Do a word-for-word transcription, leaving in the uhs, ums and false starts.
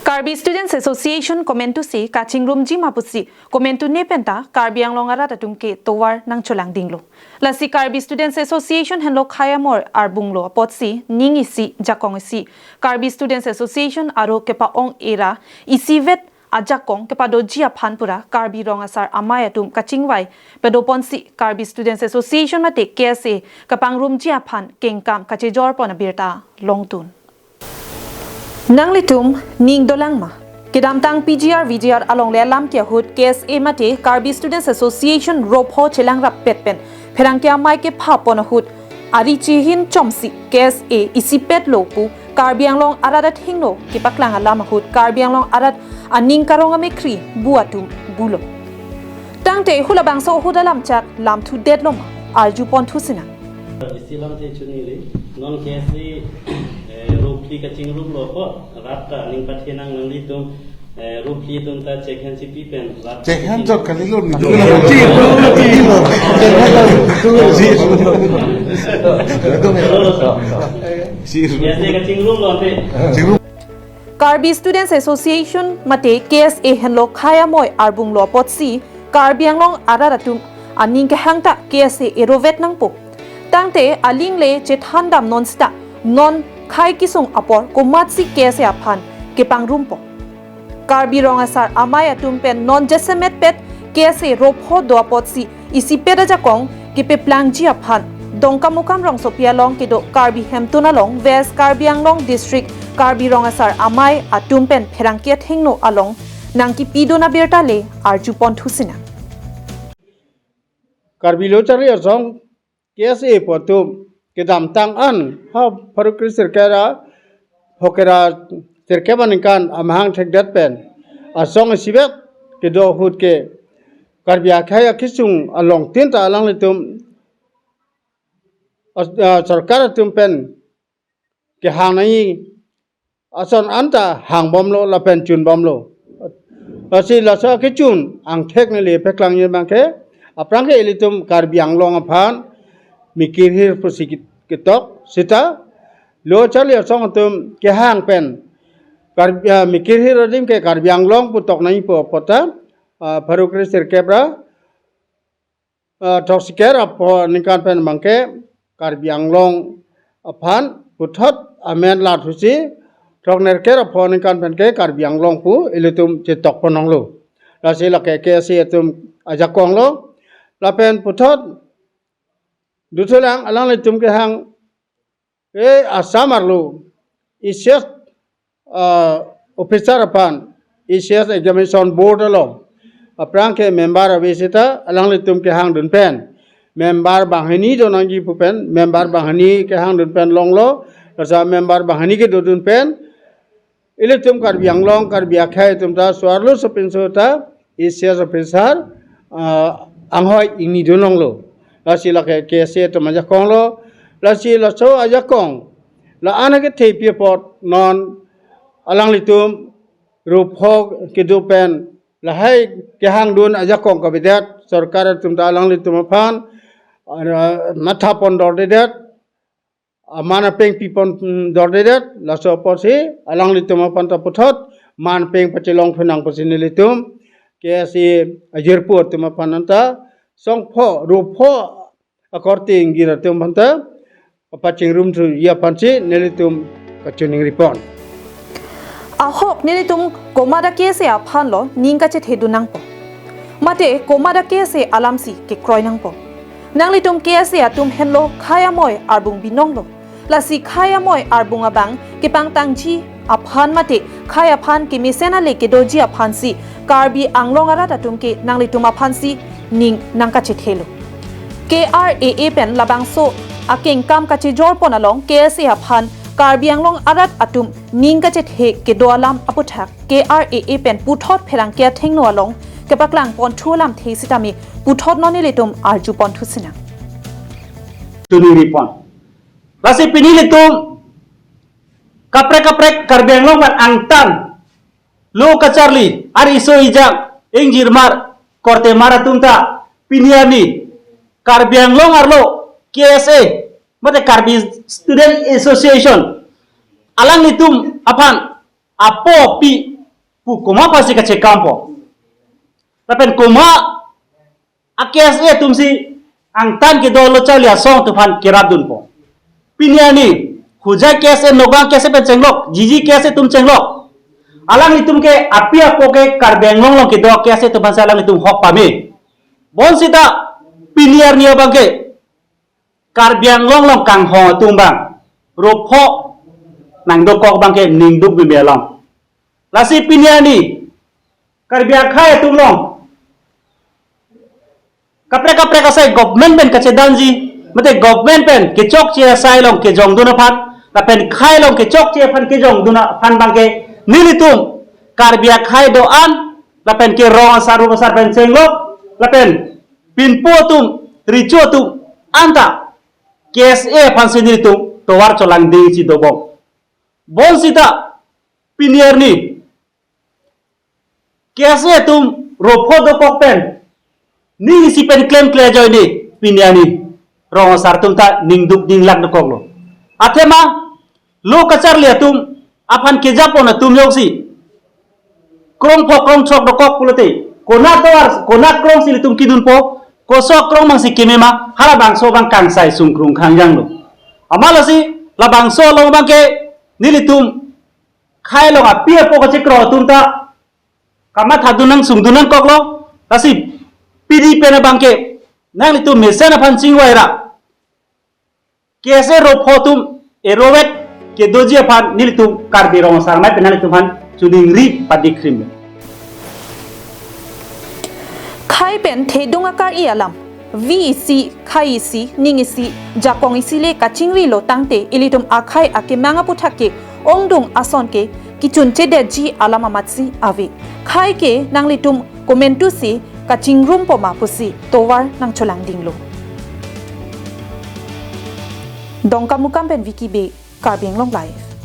Karbi Students Association komantusi kachingrumji ma pusi komantu ne penta Karbi Anglong arat atum ke tovar nangcholangdinglo. Lasi Karbi Students Association henlo khei amoi arbunglo apotsi ning isi jakong isi Karbi Students Association aro kepa-ong era isivet ajakong kepadoji aphan pura Karbi Rong Asar Amei atum kachingvai padoponsi Karbi Students Association mate K S A kapangrumji aphan kengkam kachejorpon abirta longdun. Nanglitum ning dolang ma? Kedamtang P G R V G R alongle alam ke ahut K S A mate Karbi Students Association ropho chelangrap pet pen pherangke amei kepha pon ahut ari chehin chomsi K S A isipetlo pu Karbi Anglong arat athengno kepaklang alam ahut Karbi Anglong arat aning karong amekhri bu atum bulo. Tangte hula bangso ahut alam chak lamthu detlo ma? Arjupon thusinang. Isi lamthe chunili, non K S A, eh, rophi kachingrumlo ko, rat ta ning pathenang nanglitum, eh, rophi atum ta chekhen chipi pen, rat chekhen chok kalilo ni. K S A kachingrumlo ante. Karbi Students Association mate K S A henlo khei amoi arbunglo apotsi Karbi Anglong arat atum aning kehang ta K S A erovet nangpo. Tangte aling le chethan dam non sita non khei kesung apor komatsi K S A aphan kepangrumpo. Karbi Rong Asar Amei atum pen non jasemet pet K S A ropho do apotsi isipet ajakong kepeplangji aphan Dongkamukam rongsopi along kedo Karbi Hemtun along West Karbi Anglong District Karbi Rong Asar Amei atum pen pherangke athengno along nangkipidun abirta le arjupon thusinang. Karbi Lo Charli Asong K S A pu atum kedamtang an ha pharo kre sirkep ra phokera sirkep aningkan amahang thekdet pen asong isivet kedo ahut ke Karbi akhei akesung along tin ta alanglitum as-, ah, sorkar atum pen kehang nangji ason anta hangbomlo lapen chunbomlo. Lasi laso kechun angthek neli paklangji abangke, aphrang ke ilitum Karbi Anglong aphan mikirhir pusi kit-, ketok sita Lo Charli Asong atum kehang pen Karbi, ah, mikirhir adim ke Karbi Anglong pu tok nangji pu apot ta, ah, pharo kre sirkep ra ah, throksi kre ra pho aningkan pen abangke Karbi Anglong aphan puthot amen lat husi throknerkep ra pho aningkan pen ke Karbi Anglong pu ilitum chetok pon longlo. Lasi lake K S A atum ajakong lo. Lapen puthot dothulang alanglitum kehang e Assam arlo E C S, ah, officer aphan E C S Examination Board along aphrang ke member ave sita alanglitum kehangdun pen member banghini do nangji pu pen member banghini kehangdun pen longlo. Laso member banghini kedodun pen ilitum Karbi Anglong Karbi akhei atum ta so-arlo sopinso ta E C S officer, ah, anghoi ingnidun longlo. Lasi lake K S A atum ajakong lo. Lasi laso ajakong la-an akethepi apot non alanglitum ropho kedo pen lahai kehangdun ajakong kavedet, sorkar atum ta alanglitum aphan, ah, matha pon dordedet, ah, man apeng pipon, mm, dordedet, laso apotsi alanglitum aphan ta puthot man peng pachelong phenang pusi nelitum K S A ajirpo atum aphan anta songpho ropho akorte ingjir atum aphan ta pachingrum thuji aphansi nelitum kachiningripon. Ahok nelitum komat a-K S A aphan lo ning kachethedun nangpo. Mate komat a-K S A alamsi kekroi nangpo. Nanglitum K S A atum henlo khei amoi arbung binong lo. Lasi khei amoi arbung abang kepangtangji aphan mate khei aphan kemesen ale kedoji aphansi Karbi Anglong arat atum ke nanglitum aphansi ning nangkachethelo. K R A A pen labangso akengkam kachejor pon along K S A aphan Karbi Anglong arat atum ning kachethe kedo alam aputhak K R A A pen puthot pherangke athengno along kepaklang pon thu alamthe sitame puthot non nelitum arju pon thu sinang. Tunuri pon. Lasi pini nelitum kaprek kaprek Karbi Anglong pen angtan lo kacharli, ari so ijak, ingjirmar, kortemar atum ta pini arni Karbi Anglong arlo K S A mate Karbi Student Association alanglitum aphan apo pi pu komat aphansi kachekampo. Lapen komat a-K S A atumsi angtan kedo lo charli asong atum aphan kerapdunpo. Pini arni Hojai K S A, Noklang K S A pen chenglok, G G K S A atum chenglok. Alanglitum ke api apo ke Karbi Anglong along kedo K S A atum aphansi alanglitum hok pame. Bonsita pini arni abangke Karbi Anglong along kanghon atum abang ropho nangdokok abangke ningduk bime along. Lasi pini arni Karbi akhei atum along kaprek kaprek asai government pen kachedanji, mate government pen kechokche asai along kejongdun aphan, lapen khei along kechokche aphan kejongdun aphan abangke nelitum Karbi akhei do-an, lapen ke rong asar rup asar pen chenglok, lapen pinpo atum, recho atum anta K S A aphansi nelitum tovar cholangdingsi dobom. Bonsita pini arni K S A atum ropho dokok pen ning isi pen klemkle ajoine pini arni rong asar atum ta ningduk ninglak dokoklo. Athema lo kacharli atum aphan kejapon atum ajoksi krongpho krongchok dokok pulote, konat tovar, konat krongsi ilitum kedunpo, koso krong abangsi kemema, halabangso abang kangsai sungkrung khangjanglo. Amat lasi labangso along abangke nelitum khei along api apo kachekro atum ta kamathadun nang sungdun nangkoklo. Lasi pini pen abangke nanglitum mesen aphan chingvaira K S A ropho atum erovet kedoji aphan nelitum Karbi Rong Asar Amei pen nanglitum aphan choningri padikhrim. Khei pen thedung akar-i alam, vi isi, khei isi, ning isi, jakong isi le kachingrilo tangte ilitum akhei akemang aputhak ke ongdung ason ke kechunchedetji alam amatsi ave. Khei ke nanglitum komantusi kachingrumpoma pusi tovar nangcholangdinglo. Dongkamukam pen Vicky Bey, Karbi Anglong Live.